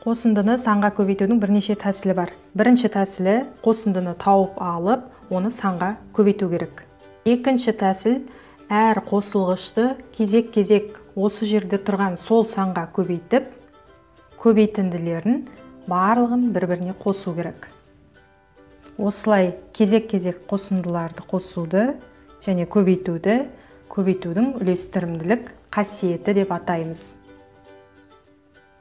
Қосындыны санға көбейтудің бірнеше тәсілі бар. Бірінші тәсілі қосындыны тауып алып, оны санға көбейту керек. Екінші тәсіл әр қосылғышты кезек-кезек осы жерде тұрған сол санға көбейтіп, көбейтінділерін барлығын бір-біріне қосу керек. Осылай кезек-кезек қосындыларды қосуды және көбейтуді көбейтудің үлестірімділік қасиеті деп атаймыз.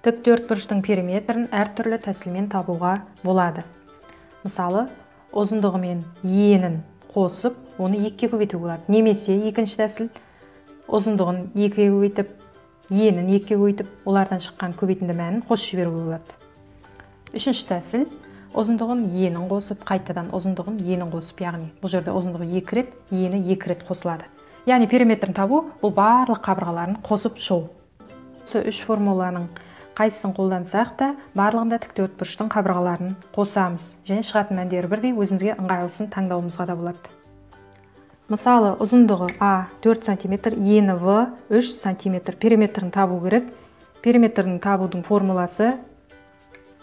Тік төртбұрыштың периметрін әртүрлі тәсілмен табуға болады. Мысалы, ұзындығы мен енін қосып, оны 2-ге көбейтуге болады. Немесе екінші тәсіл, ұзындығын 2-ге көбейтіп, енін 2-ге көбейтіп, олардан шыққан көбейтінді мәнін қосып жіберуге болады. Үшінші тәсіл, ұзындығын енін қосып, қайтадан ұзындығын енін қосып, яғни бұл жерде ұзындығы 2 рет, ені 2 рет қосылады. Яғни периметрін табу бұл барлық қабырғаларын қосып шығу. Осы үш формуланың қайсысын қолдансақ та, барлығында тік төртбұрыштың қабырғаларын қосамыз және шығатын мәндері бірдей, өзімізге ыңғайлысын таңдауымызға да болады. Мысалы, ұзындығы А 4 см, ені В 3 см. Периметрін табу керек. Периметрін табудың формуласы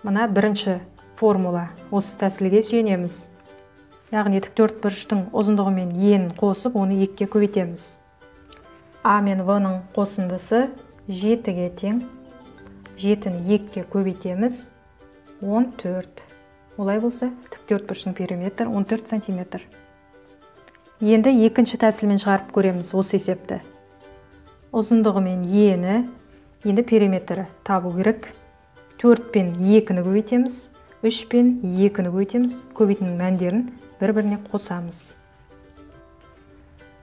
мына бірінші формула. Осы тәсілге сүйенеміз. Яғни тік төртбұрыштың ұзындығы мен енін қосып, оны 2-ге көбейтеміз. А мен В-ның қосындысы 7-ге тең. 7-ні 2-ге көбейтеміз, 14. Олай болса, тік төртбұрыштың периметрі 14 см. Енді екінші тәсілмен шығарып көреміз осы есепті. Ұзындығы мен ені, енді периметрі табу керек. 4 пен 2-ні көбейтеміз, 3 пен 2-ні көбейтеміз, көбейтінің мәндерін бір-біріне қосамыз.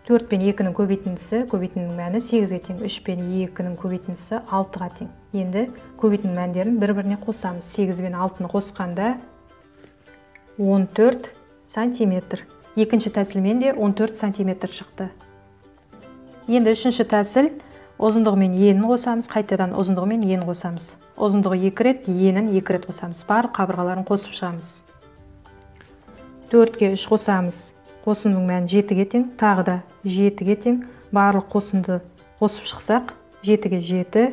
4 пен 2-нің көбейтіндісі, көбейтінінің мәні 8-ге тең, 3 пен 2-нің көбейтіндісі 6-ға тең. Енді көбейтінің мәндерін бір-біріне қосамыз. 8 пен 6-ны қосқанда 14 сантиметр. Екінші тәсілмен де 14 сантиметр шықты. Енді үшінші тәсіл, ұзындығы мен енін қосамыз, қайтадан ұзындығы мен енін қосамыз. Ұзындығы 2 рет, енін 2 рет қосамыз. Барлық қабырғаларын қосып шығамыз. 4-ге 3 қосамыз. Қосындының мәні 7-ге тең, тағы да 7-ге тең. Барлық қосынды қосып шықсақ, 7-ге 7,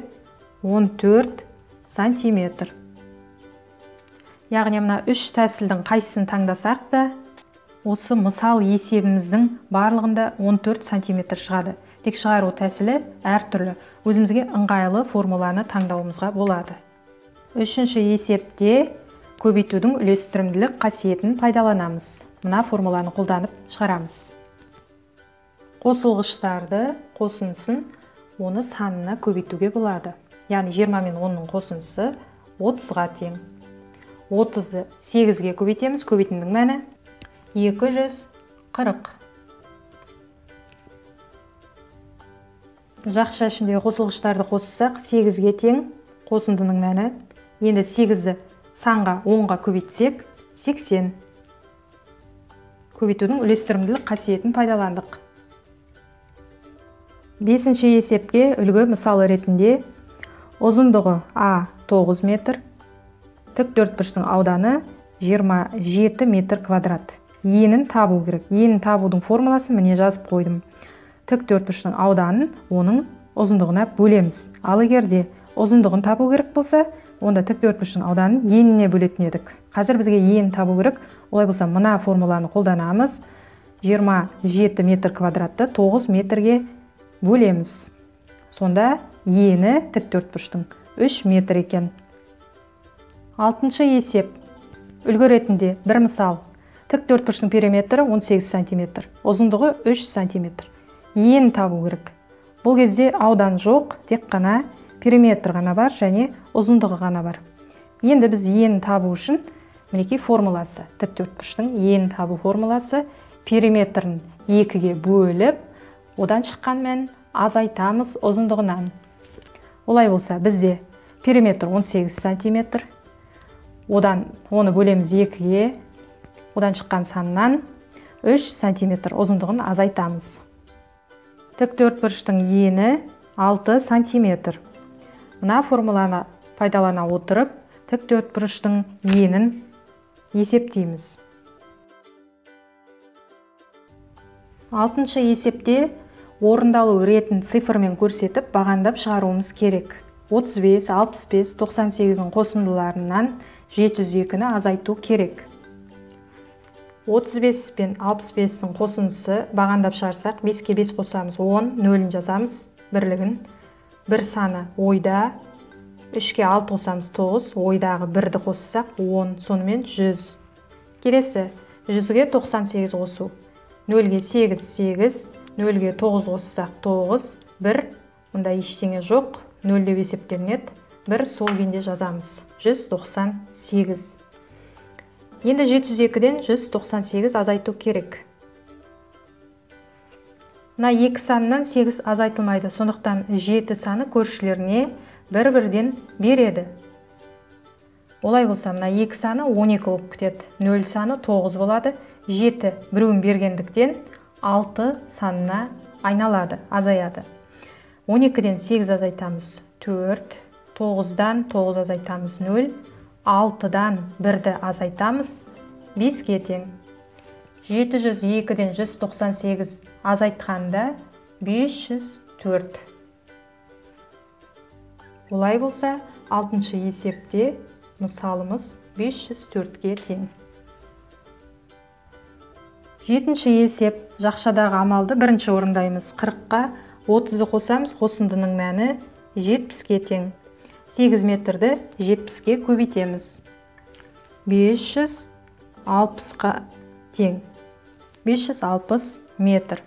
14 сантиметр. Яғни мына үш тәсілдің қайсысын таңдасақ та, осы мысал есебіміздің барлығында 14 сантиметр шығады. Тек шығару тәсілі әртүрлі. Өзімізге ыңғайлы формуланы таңдауымызға болады. Үшінші есепте көбейтудің үлестірімділік қасиетін пайдаланамыз. Мына формуланы қолданып шығарамыз. Қосылғыштарды қосындысын оны санына көбейтуге болады. Яғни 20 мен 10-ның қосындысы 30-ға тең. 30-ды 8-ге көбейтеміз, көбейтіннің мәні 240. Жақша ішіндегі қосылғыштарды қоссақ 8-ге тең қосындының мәні. Енді 8-ді санға 10-ға көбейтсек 80. Көбейтудің үлестірімділік қасиетін пайдаландық. Бесінші есепке үлгі мысалы ретінде ұзындығы А 9 метр, тік төртбұрыштың ауданы 27 метр квадрат. Енін табу керек. Енін табудың формуласын міне жазып қойдым. Тік төртбұрыштың ауданын оның ұзындығына бөлеміз. Ал егер де ұзындығын табу керек болса, онда тік төртбұрыштың ауданын еніне бөлетін едік. Қазір бізге ен табу керек. Олай болса, мына формуланы қолданамыз. 27 метр квадратты 9 метрге бөлеміз. Сонда ені тік төртбұрыштың 3 метр екен. Алтыншы есеп. Үлгі ретінде бір мысал. Тік төртбұрыштың периметрі 18 сантиметр, ұзындығы 3 сантиметр. Ен табу керек. Бұл кезде аудан жоқ, тек қана периметр ғана бар және ұзындығы ғана бар. Енді біз ен табу үшін мінекей формуласы, тік төртбұрыштың ен табу формуласы, периметрін 2-ге бөліп, одан шыққан мән азайтамыз ұзындығынан. Олай болса, бізде периметр 18 сантиметр, одан оны бөлеміз 2-ге, одан шыққан саннан 3 сантиметр ұзындығын азайтамыз. Тік төртбұрыштың ені 6 сантиметр. Мына формуланы пайдалана отырып, тік төртбұрыштың енін есептейміз. Алтыншы есепте орындалу ретін цифрмен көрсетіп, бағандап шығаруымыз керек. 35, 65, 98-дің қосындыларынан 702-ні азайту керек. 35 пен 65-тің қосындысы бағандап шығарсақ, 5-ке 5 қосамыз, 10, 0-ін жазамыз, бірлігін. Бір саны ойда, 3-ке 6 қосамыз, 9, ойдағы 1-ді қоссақ, 10, сонымен 100. Келесі, 100-ге 98 қосу. 0-ге 8, 8, 0-ге 9 қоссақ, 9, 1, мұнда ештеңе жоқ, 0 деп есептелінеді, 1 сол күйінде жазамыз, 198. Енді 702-ден 198 азайту керек. Мына екі саннан 8 азайтылмайды, сондықтан 7 саны көршілеріне бір-бірден береді. Олай болса, мына екі саны 12 болып кетеді, 0 саны 9 болады, 7 біреуін бергендіктен 6 санына айналады, азаяды. 12-ден 8 азайтамыз 4, 9-дан 9 азайтамыз 0, 6-дан 1-ді азайтамыз 5-ке тең. 702-ден 198 азайтқанда 504. Олай болса, 6-шы есепте мысалымыз 504-ке тең. 7-ші есеп жақшадағы амалды бірінші орындаймыз. 40-қа 30-ды қосамыз, қосындының мәні 70-ке тең. 8 метрді 70-ке көбейтеміз. 560-қа тең. 560 метр.